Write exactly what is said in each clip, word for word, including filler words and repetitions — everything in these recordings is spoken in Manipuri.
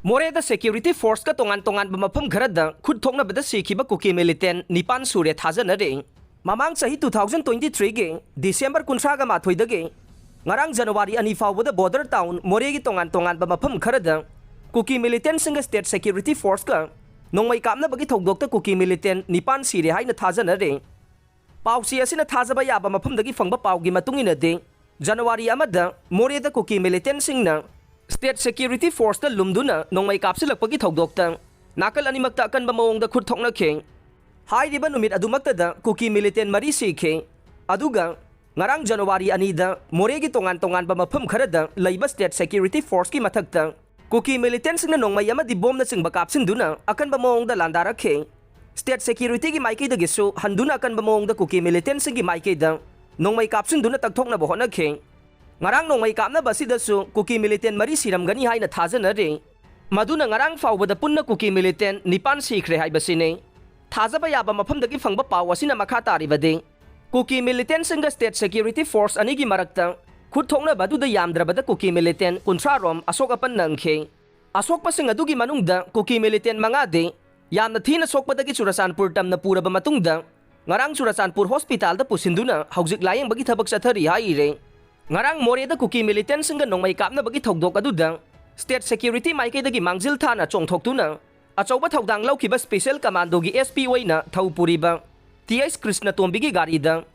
ꯃꯣꯔꯦꯗ ꯁꯦꯀ꯭ꯌꯨꯔꯤꯇꯤ ꯐꯣꯔꯁꯀ ꯇꯣꯉꯥꯟ ꯇꯣꯉꯥꯟꯕ ꯃꯐꯝ ꯈꯔꯗ ꯈꯨꯠ ꯊꯣꯛꯅꯕꯗ ꯁꯤꯈꯤꯕ ꯀꯨꯀꯤ ꯃꯤꯂꯤꯇꯦꯟ ꯅꯤꯄꯥꯟ ꯁꯨꯔꯦ ꯊꯥꯖꯅꯔꯦ꯫ ꯃꯃꯥꯡ ꯆꯍꯤ two thousand twenty three ꯒꯤ ꯗꯤꯁꯦꯝꯕꯔ ꯀꯨꯟꯊ꯭ꯔꯥꯒ ꯃꯥꯊꯣꯏꯗꯒꯤ ꯉꯔꯥꯡ ꯖꯅꯋꯥꯔꯤ ꯑꯅꯤ ꯐꯥꯎꯕꯗ ꯕꯣꯔꯗꯔ ꯇꯥꯎꯟ ꯃꯣꯔꯦꯒꯤ ꯇꯣꯉꯥꯟ ꯇꯣꯉꯥꯟꯕ ꯃꯐꯝ ꯈꯔꯗ ꯀꯨꯀꯤ ꯃꯤꯂꯤꯇꯦꯟꯁꯤꯡꯒ ꯁ꯭ꯇꯦꯠ ꯁꯦꯀ꯭ꯌꯨꯔꯤꯇꯤ ꯐꯣꯔꯁꯀ ꯅꯣꯡꯃꯩ ꯀꯥꯞꯅꯕꯒꯤ ꯊꯧꯗꯣꯛꯇ ꯀꯨꯀꯤ ꯃꯤꯂꯤꯇꯦꯟ ꯅꯤꯄꯥꯟ ꯁꯤꯔꯦ ꯍꯥꯏꯅ ꯊꯥꯖꯅꯔꯦ꯫ ꯄꯥꯎꯆꯦ ꯑꯁꯤꯅ ꯊꯥꯖꯕ ꯌꯥꯕ ꯃꯐꯝꯗꯒꯤ ꯐꯪꯕ ꯄꯥꯎꯒꯤ ꯃꯇꯨꯡ ꯏꯟꯅꯗꯤ, ꯖꯅꯋꯥꯔꯤ ꯑꯃꯗ ꯃꯣꯔꯦꯗ ꯀꯨꯀꯤ ꯃꯤꯂꯤꯇꯦꯟꯁꯤꯡꯅ ꯁ꯭ꯇꯦꯠ ꯁꯦꯀ꯭ꯌꯨꯔꯤꯇꯤ ꯐꯣꯔꯁꯇ ꯂꯨꯝꯗꯨꯅ ꯅꯣꯡꯃꯩ ꯀꯥꯞꯁꯤꯜꯂꯛꯄꯒꯤ ꯊꯧꯗꯣꯛꯇ ꯅꯥꯀꯜ ꯑꯅꯤꯃꯛꯇ ꯑꯀꯟꯕ ꯃꯑꯣꯡꯗ ꯈꯨꯠ ꯊꯣꯛꯅꯈꯤ꯫ ꯍꯥꯏꯔꯤꯕ ꯅꯨꯃꯤꯠ ꯑꯗꯨꯃꯛꯇꯗ ꯀꯨꯀꯤ ꯃꯤꯂꯤꯇꯦꯟ ꯃꯔꯤ ꯁꯤꯈꯤ꯫ ꯑꯗꯨꯒ ꯉꯔꯥꯡ ꯖꯅꯋꯥꯔꯤ ꯑꯅꯤꯗ ꯃꯣꯔꯦꯒꯤ ꯇꯣꯉꯥꯟ ꯇꯣꯉꯥꯟꯕ ꯃꯐꯝ ꯈꯔꯗ ꯂꯩꯕ ꯁ꯭ꯇꯦꯠ ꯁꯦꯀ꯭ꯌꯨꯔꯤꯇꯤ ꯐꯣꯔꯁꯀꯤ ꯃꯊꯛꯇ ꯀꯨꯀꯤ ꯃꯤꯂꯤꯇꯦꯟꯁꯤꯡꯅ ꯅꯣꯡꯃꯩ ꯑꯃꯗꯤ ꯕꯣꯝꯅꯆꯤꯡꯕ ꯀꯥꯞꯁꯤꯟꯗꯨꯅ ꯑꯀꯟꯕ ꯃꯑꯣꯡꯗ ꯂꯥꯟꯗꯥꯔꯛꯈꯤ꯫ ꯁ꯭ꯇꯦꯠ ꯁꯦꯀ꯭ꯌꯨꯔꯤꯇꯤꯒꯤ ꯃꯥꯏꯀꯩꯗꯒꯤꯁꯨ ꯍꯟꯗꯨꯅ ꯑꯀꯟꯕ ꯃꯑꯣꯡꯗ ꯀꯨꯀꯤ ꯃꯤꯂꯤꯇꯦꯟꯁꯤꯡꯒꯤ ꯃꯥꯏꯀꯩꯗ ꯅꯣꯡꯃꯩ ꯀꯥꯞꯁꯤꯟꯗꯨꯅ ꯇꯛꯊꯣꯛꯅꯕ ꯍꯣꯠꯅꯈꯤ꯫ ꯉꯔꯥꯡ ꯅꯣꯡꯃꯩ ꯀꯥꯞꯅꯕ ꯑꯁꯤꯗꯁꯨ ꯀꯨꯀꯤ ꯃꯤꯂꯤꯇꯦꯟ ꯃꯔꯤ ꯁꯤꯔꯝꯒꯅꯤ ꯍꯥꯏꯅ ꯊꯥꯖꯅꯔꯤ꯫ ꯃꯗꯨꯅ ꯉꯔꯥꯡ ꯐꯥꯎꯕꯗ ꯄꯨꯟꯅ ꯀꯨꯀꯤ ꯃꯤꯂꯤꯇꯦꯟ ꯅꯤꯄꯥꯟ ꯁꯤꯈ꯭ꯔꯦ ꯍꯥꯏꯕꯁꯤꯅꯤ꯫ ꯊꯥꯖꯕ ꯌꯥꯕ ꯃꯐꯝꯗꯒꯤ ꯐꯪꯕ ꯄꯥꯎ ꯑꯁꯤꯅ ꯃꯈꯥ ꯇꯥꯔꯤꯕꯗꯤ, ꯀꯨꯀꯤ ꯃꯤꯂꯤꯇꯦꯟꯁꯤꯡꯒ ꯁ꯭ꯇꯦꯠ ꯁꯦꯀ꯭ꯌꯨꯔꯤꯇꯤ ꯐꯣꯔꯁ ꯑꯅꯤꯒꯤ ꯃꯔꯛꯇ ꯈꯨꯠ ꯊꯣꯛꯅꯕ ꯑꯗꯨꯗ ꯌꯥꯝꯗ꯭ꯔꯕꯗ ꯀꯨꯀꯤ ꯃꯤꯂꯤꯇꯦꯟ ꯀꯨꯟꯊ꯭ꯔꯥ ꯔꯣꯝ ꯑꯁꯣꯛ ꯑꯄꯟ ꯅꯪꯈꯤ꯫ ꯑꯁꯣꯛꯄꯁꯤꯡ ꯑꯗꯨꯒꯤ ꯃꯅꯨꯡꯗ ꯀꯨꯀꯤ ꯃꯤꯂꯤꯇꯦꯟ ꯃꯉꯥꯗꯤ ꯌꯥꯝꯅ ꯊꯤꯅ ꯁꯣꯛꯄꯗꯒꯤ ꯆꯨꯔꯆꯥꯟꯄꯨꯔ ꯇꯝꯅ ꯄꯨꯔꯕ ꯃꯇꯨꯡꯗ ꯉꯔꯥꯡ ꯆꯨꯔꯆꯥꯟꯄꯨꯔ ꯍꯣꯁꯄꯤꯇꯥꯜꯗ ꯄꯨꯁꯤꯟꯗꯨꯅ ꯍꯧꯖꯤꯛ ꯂꯥꯌꯦꯡꯕꯒꯤ ꯊꯕꯛ ꯆꯠꯊꯔꯤ ꯍꯥꯏꯔꯦ꯫ ꯉꯔꯥꯡ ꯃꯣꯔꯦꯗ ꯀꯨꯀꯤ ꯃꯤꯂꯤꯇꯦꯟꯁꯤꯡꯒ ꯅꯣꯡꯃꯩ ꯀꯥꯞꯅꯕꯒꯤ ꯊꯧꯗꯣꯛ ꯑꯗꯨꯗ ꯁ꯭ꯇꯦꯠ ꯁꯦꯀ꯭ꯌꯨꯔꯤꯇꯤ ꯃꯥꯏꯀꯩꯗꯒꯤ ꯃꯥꯡꯖꯤꯜ ꯊꯥꯅ ꯆꯣꯡꯊꯣꯛꯇꯨꯅ ꯑꯆꯧꯕ ꯊꯧꯗꯥꯡ ꯂꯧꯈꯤꯕ ꯁ꯭ꯄꯦꯁꯦꯜ ꯀꯃꯥꯟꯗꯣꯒꯤ ꯑꯦꯁ ꯄꯤ ꯑꯣꯏꯅ ꯊꯧ ꯄꯨꯔꯤꯕ ꯇꯤ ꯑꯩꯆ ꯀ꯭ꯔꯤꯁꯅꯇꯣꯝꯕꯤꯒꯤ ꯒꯥꯔꯤꯗ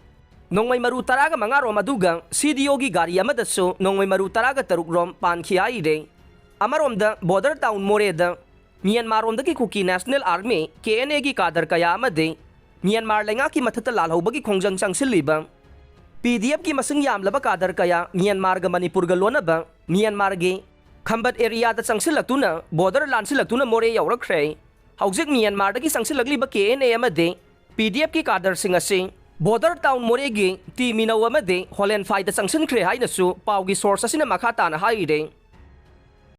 ꯅꯣꯡꯃꯩ ꯃꯔꯨ ꯇꯔꯥꯒ ꯃꯉꯥ ꯔꯣꯝ ꯑꯗꯨꯒ ꯁꯤ ꯗꯤ ꯑꯣꯒꯤ ꯒꯥꯔꯤ ꯑꯃꯗꯁꯨ ꯅꯣꯡꯃꯩ ꯃꯔꯨ ꯇꯔꯥꯒ ꯇꯔꯨꯛ ꯔꯣꯝ ꯄꯥꯟꯈꯤ ꯍꯥꯏꯔꯦ꯫ ꯑꯃꯔꯣꯝꯗ ꯕꯣꯔꯗꯔ ꯇꯥꯎꯟ ꯃꯣꯔꯦꯗ ꯃ꯭ꯌꯥꯟꯃꯥꯔꯔꯣꯝꯗꯒꯤ ꯀꯨꯀꯤ ꯅꯦꯁꯅꯦꯜ ꯑꯥꯔꯃꯤ, ꯀꯦ ꯑꯦꯟ ꯑꯦꯒꯤ ꯀꯥꯗꯔ ꯀꯌꯥ ꯑꯃꯗꯤ ꯃ꯭ꯌꯥꯟꯃꯥꯔ ꯂꯩꯉꯥꯛꯀꯤ ꯃꯊꯛꯇ ꯂꯥꯜꯍꯧꯕꯒꯤ ꯈꯣꯡꯖꯪ ꯆꯪꯁꯤꯜꯂꯤꯕ ꯄꯤ ꯗꯤ ꯑꯦꯐꯀꯤ ꯃꯁꯤꯡ ꯌꯥꯝꯂꯕ ꯀꯥꯗꯔ ꯀꯌꯥ ꯃ꯭ꯌꯥꯟꯃꯥꯔꯒ ꯃꯅꯤꯄꯨꯔꯒ ꯂꯣꯟꯅꯕ ꯃ꯭ꯌꯥꯟꯃꯥꯔꯒꯤ ꯈꯝꯕꯠ ꯑꯦꯔꯤꯌꯥꯗ ꯆꯪꯁꯤꯜꯂꯛꯇꯨꯅ ꯕꯣꯔꯗꯔ ꯂꯥꯟꯁꯤꯜꯂꯛꯇꯨꯅ ꯃꯣꯔꯦ ꯌꯧꯔꯛꯈ꯭ꯔꯦ꯫ ꯍꯧꯖꯤꯛ ꯃ꯭ꯌꯥꯟꯃꯥꯔꯗꯒꯤ ꯆꯪꯁꯤꯜꯂꯛꯂꯤꯕ ꯀꯦ ꯑꯦꯟ ꯑꯦ ꯑꯃꯗꯤ ꯄꯤ ꯗꯤ ꯑꯦꯐꯀꯤ ꯀꯥꯗꯔꯁꯤꯡ ꯑꯁꯤ ꯕꯣꯔꯗꯔ ꯇꯥꯎꯟ ꯃꯣꯔꯦꯒꯤ ꯇꯤ ꯃꯤꯅꯧ ꯑꯃꯗꯤ ꯍꯣꯂꯦꯟꯐꯥꯏꯗ ꯆꯪꯁꯤꯟꯈ꯭ꯔꯦ ꯍꯥꯏꯅꯁꯨ ꯄꯥꯎꯒꯤ ꯁꯣꯔꯁ ꯑꯁꯤꯅ ꯃꯈꯥ ꯇꯥꯅ ꯍꯥꯏꯔꯦ꯫